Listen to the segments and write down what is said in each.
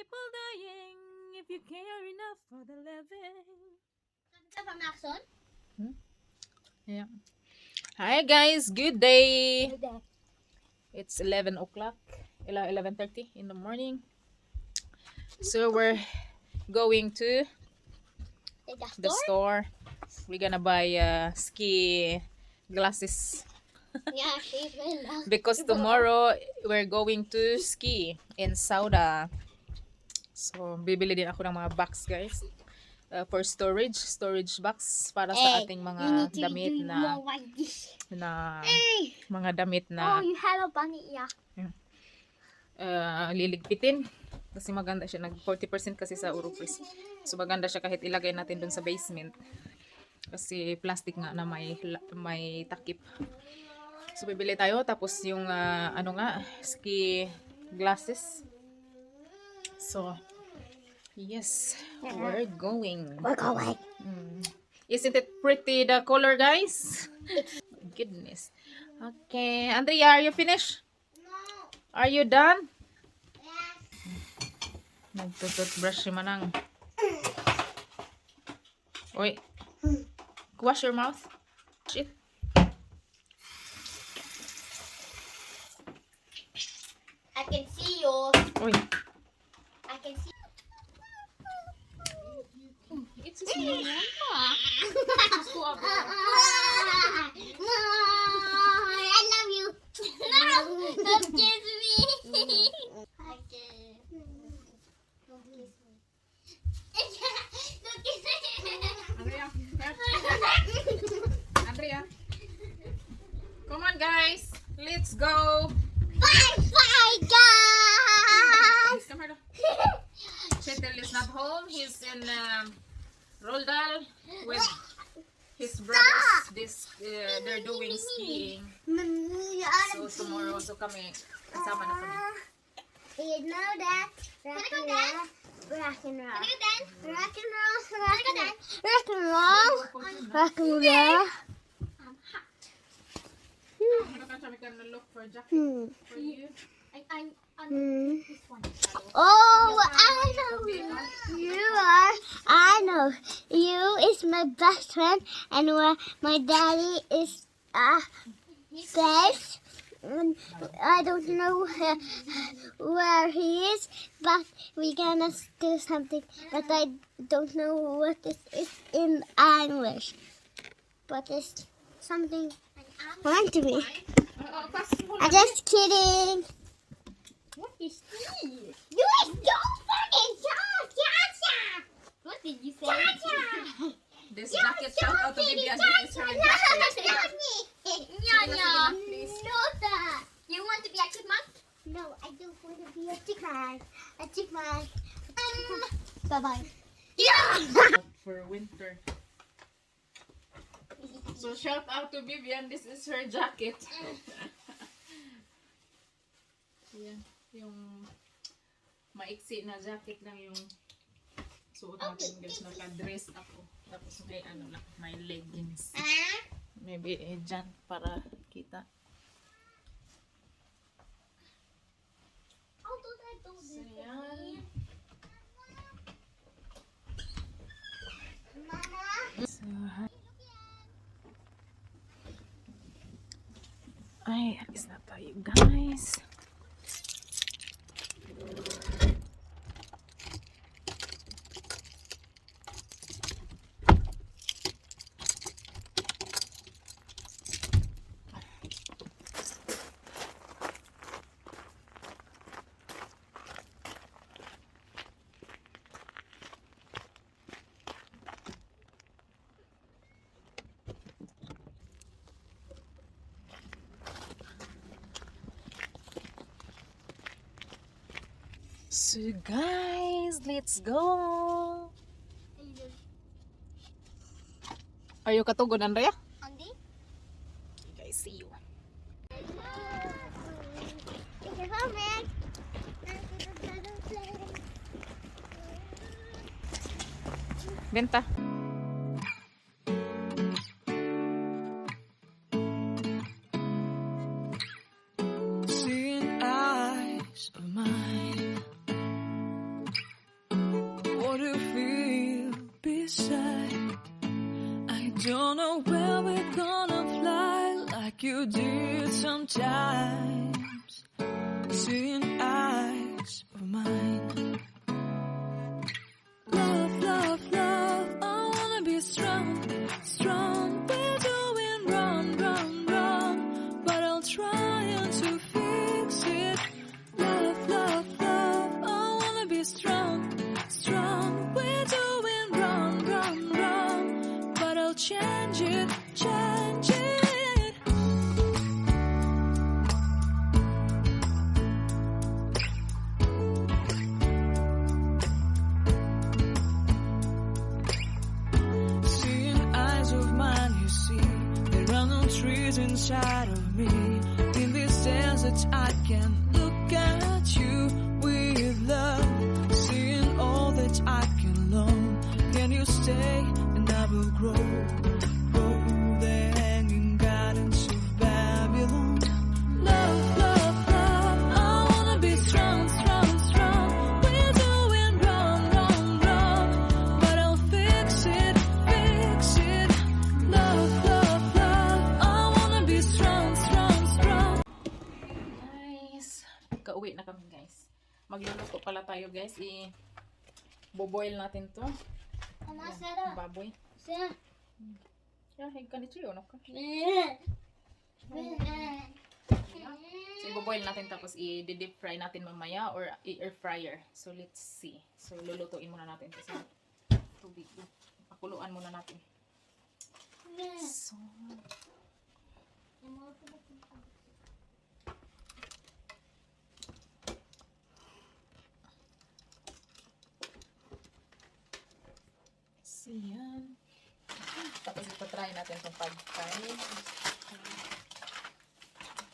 people dying if you care enough for the living. Yeah. Hi guys, good day. Good day. It's 11 o'clock, 11:30 in the morning. So we're going to the store. We're gonna buy ski glasses Yeah, she's been because tomorrow we're going to ski in Sauda. So bibili din ako ng mga box guys. For storage box para sa ating mga damit na like this. Mga damit Oh, na you have a bunny, yeah. liligpitin kasi maganda siya, nag 40% kasi sa Europris. So maganda siya kahit ilagay natin dun sa basement kasi plastic nga na may takip. So bibili tayo tapos yung ski glasses. So yes, we're going. We're going. Isn't it pretty, the color, guys? Goodness. Okay, Andrea, are you finished? No. Are you done? Yes. Nagtututbrush si Manang. Oy. Wash your mouth. Shit. I can see you. Oy. I can see. It's a small one. I love you. No, don't kiss me. Don't kiss me. Don't kiss me. Andrea. Andrea. Come on, guys. Let's go. Bye, bye, guys. Come here. Chetel is not home. He's in Roldal with his brothers. They're doing skiing. So tomorrow, so kami, kasama na kami. You know that rock and roll, rock and roll, rock and roll, rock and roll, rock and roll, rock and roll. We can look for a jacket for you. Oh, I know who you are. I know you is my best friend, and my daddy is best. I don't know where he is, but we're gonna do something that I don't know what it is in English. But it's something fun to me. I'm just kidding. What is this? You don't fucking Chacha! What did you say? Chacha! This jacket, shout out to Vivian. This is her jacket. Please. You want to be a chipmunk? No, I don't want to be a chipmunk. A chipmunk. Bye-bye. Yeah! For winter. So shout out to Vivian. This is her jacket. Yeah, yung maiksi na jacket lang yung suot natin guys. Naka-dress ako. Tapos may may leggings. Maybe dyan para kita. So yan. So, ay, alis na tayo guys. So guys, let's go. Are you katugod, Andrea? Andy? Okay, guys, see you. Benta. Seeing eyes of mine what you feel beside. I don't know where we're gonna fly like you did sometimes. Seeing eyes of mine. Love, love, love, I wanna be strong, strong. We're doing wrong, wrong, wrong, but I'll try to fix it. Love, love, love, I wanna be strong, strong. We're doing wrong, wrong, wrong, but I'll change it, change it. Trees inside of me. In this desert I can look at you with love. Seeing all that I can learn. Can you stay and I will grow? Grow the hanging gardens of Babylon. Love, love, love, I wanna be strong, strong, strong. We're doing wrong, wrong, wrong, but I'll fix it, fix it. Love, love, kauwi na kami guys. Magluluto pala tayo guys. I-boil natin to. Ayan, baboy. Hig ka ni Chiyo, no? So i-boil natin tapos i-deep fry natin mamaya or i-air fryer. So let's see. So lulutuin muna natin ito sa tubig. Pakuluan muna natin. So yan. Tapos ito-try natin itong pag-fry.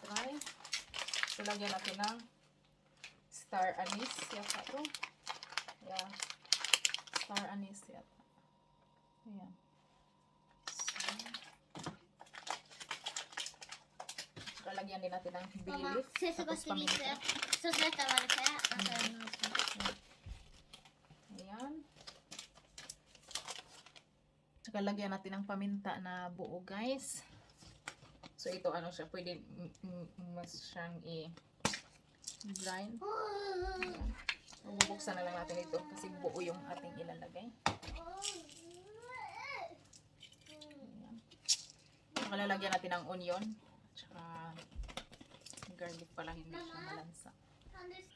Try. So, lagyan natin ng star anise yata ito. Yeah. Star anise yata. Ayan. So, lagyan din natin ng bay leaf. Tapos paminta. Ayan. Saka lagyan natin ng paminta na buo guys. So ito ano siya, pwede mas siyang i-grind. Bubuksan na lang natin ito kasi buo yung ating ilalagay. Ayan. Saka lalagyan natin ng onion. Tsaka garlic pala, hindi siya malansa.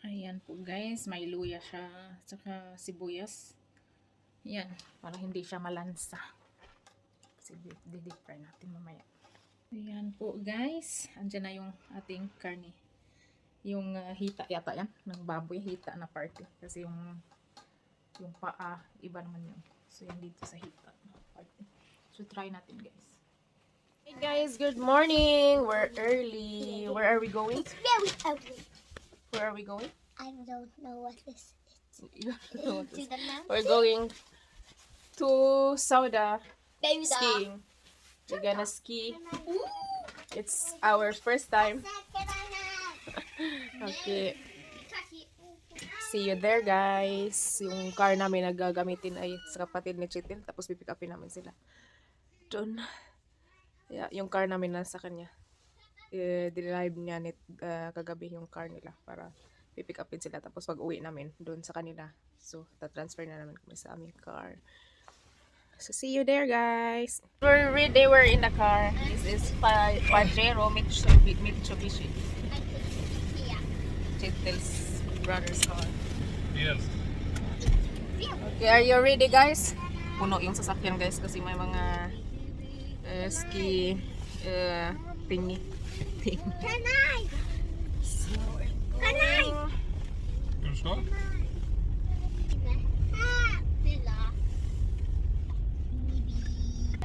Ayan po guys, may luya siya. Tsaka sibuyas. Ayan, para hindi siya malansa. Di-deep fry natin mamaya. Ayan po guys, andyan na yung ating karne. Yung hita yata yan, ng baboy, hita na parte. Kasi yung paa, iba naman yun. So yan dito sa hita na parte. So try natin guys. Hey guys, good morning! We're early. Where are we going? It's very ugly. Where are we going? I don't know what this is. To the mountain? We're going to Sauda. Baby dog. Skiing. We're gonna ski. It's our first time. Okay. See you there guys. Yung car namin nagagamitin ay sa kapatid ni Chitil. Tapos pipick upin namin sila. Doon. Yeah, yung car namin nasa kanya. Dinive niya kagabi yung car nila para pipick upin sila. Tapos pag uwi namin doon sa kanila. So, tatransfer na namin kami sa aming car. So, see you there, guys. We're ready. We're in the car. This is Pajero Mitsubishi. Chitil's brother's car. Yes. Okay, are you ready, guys? Puno yung sasakyan, guys, kasi may mga ski thingy. Can I? Can I? Är du snart?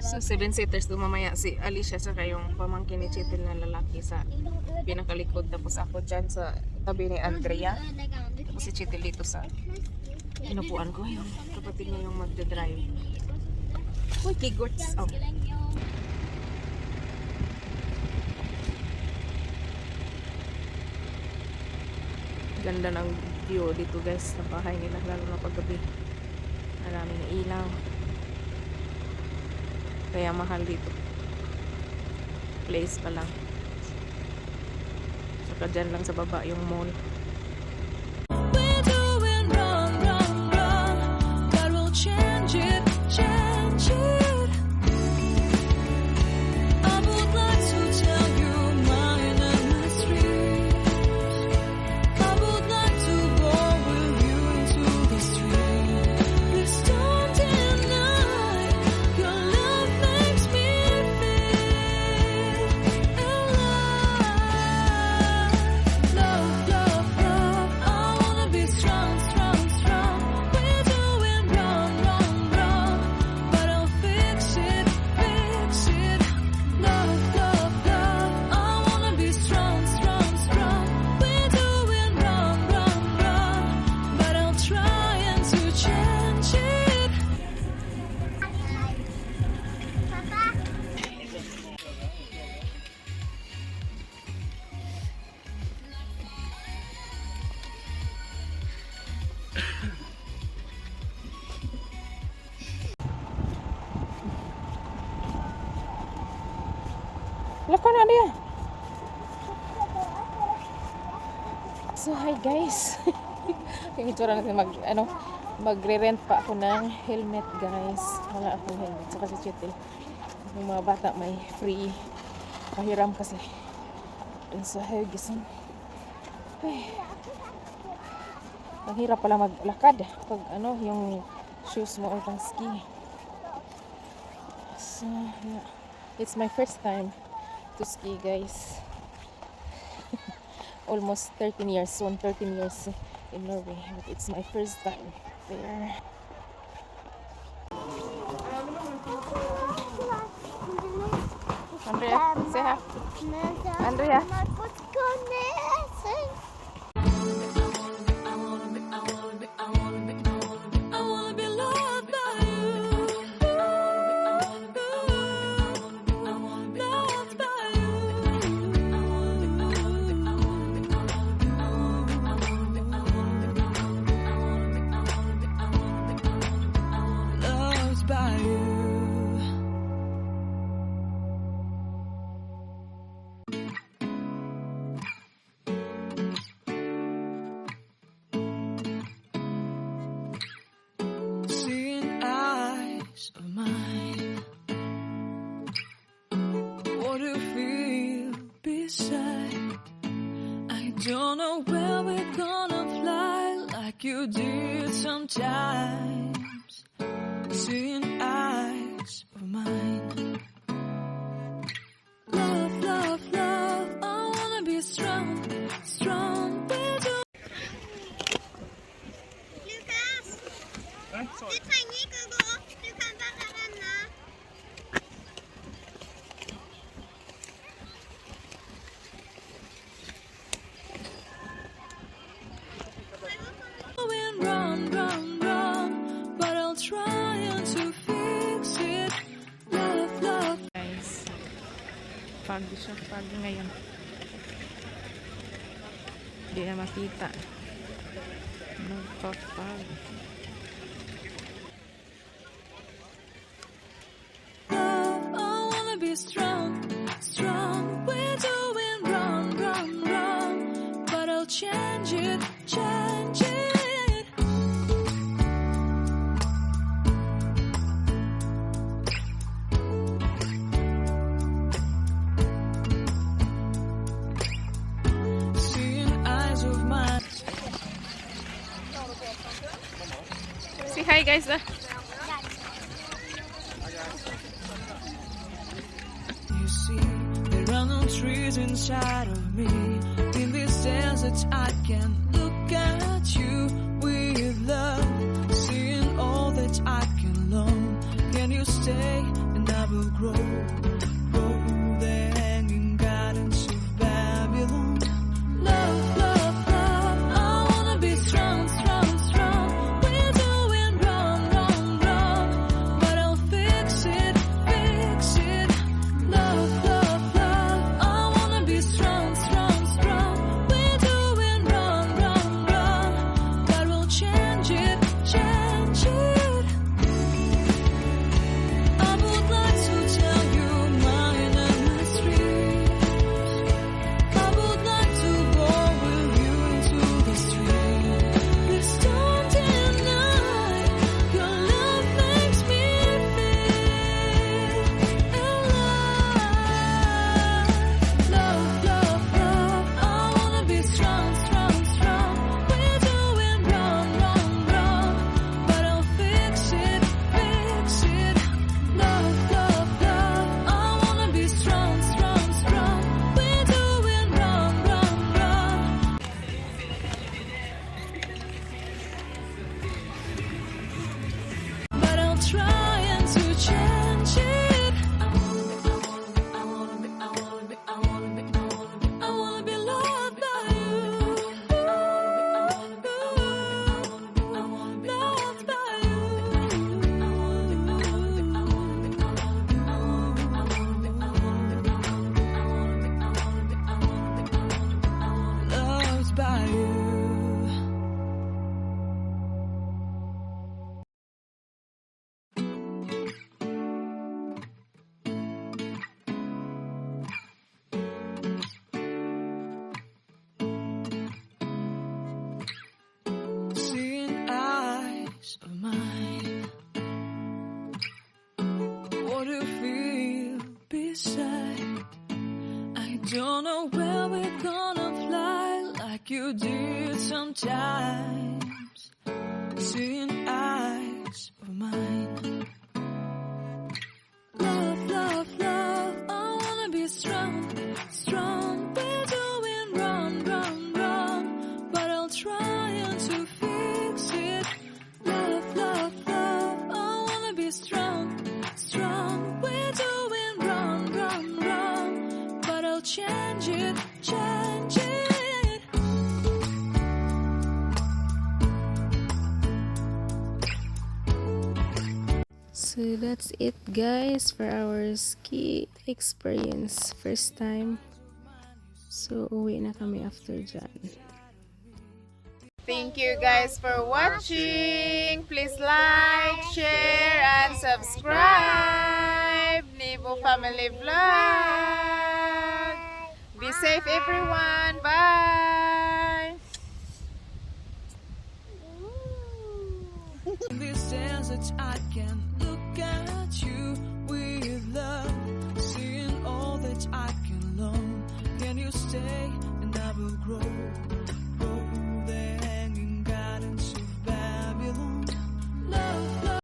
So, 7-seaters doon mamaya. Si Alicia saka yung pamangkin ni Chitil na lalaki sa pinakalikod. Tapos ako dyan sa tabi ni Andrea. Tapos si Chitil dito sa inupuan ko. Yung kapatid niya yung magdadrive. Uy, kigorts. Oh. Ganda ng view dito guys, sa bahay nila, lalo na paggabi. Maraming ilaw. Kaya mahal dito. Place pa lang. Saka dyan lang sa baba yung mall. We're doing wrong, wrong, wrong. God will change it, change it. I would like to tell you mine and my street. I would like to go with you into the street. Please don't deny your love makes me feel alive. Love, love, love. I wanna be strong, strong, strong. We're doing wrong, wrong, wrong. But I'll fix it, fix it. Love, love, love. I wanna be strong, strong, strong. We're doing wrong, wrong, wrong. But I'll try and to change it. Papa. Lako na dia. So hi guys. Yung itsura natin magre-rent pa ako ng helmet guys. Wala akong helmet. Saka si Chetil. Yung mga bata may free. Pahiram kasi. Dun sa Haugesund. Ay. Ang hirap pala maglakad. Pag yung shoes mo or pang ski. So yeah. It's my first time to ski guys. Almost 13 years, soon 13 years in Norway, but it's my first time there. Andrea, say hi. Andrea. I wanna be loved by you. Loved by you. Loved by you. Seeing eyes of mine, what do you feel beside? I don't know where we're gonna fly like you did sometimes. Seeing eyes of mine, love, love, love. I wanna be strong, strong with you. Lukas, du trenger ikke å gå opp. Du kan bare renne. Going wrong, wrong, wrong, but I'll try and to fix it. Love, love. Guys, pag siya, pag ngayon. Hindi na makita. Magpapag. Love, I wanna be strong, strong. We're doing wrong, wrong, wrong, but I'll change it, change it. Seeing eyes of mine. Say hi guys. You see, there are no trees inside of me. In this desert, I can look at you with love, seeing all that I can long. Can you stay and I will grow? Grow the hanging gardens of Babylon. Love, love, love. I wanna be strong, strong, strong. We're doing wrong, wrong, wrong, but I'll fix it, fix it. Love, love, love. I wanna be strong, strong, strong. We're doing wrong, wrong, wrong, but we'll change it, change it. say. I don't know where we're gonna fly like you did sometimes. Seeing eyes of mine. Love, love, love, I wanna be strong, strong. We're doing wrong, wrong, wrong, but I'll try to fix it. Love, love, love, I wanna be strong, strong. We're doing wrong, wrong, wrong, but I'll change it, change it. So that's it guys for our ski experience. First time. So uwi na kami after dyan. Thank you guys for watching. Please like, share, and subscribe. Nebo Family Vlog. Be safe everyone. Bye. In this desert I can look at you with love, seeing all that I can learn. Can you stay and I will grow?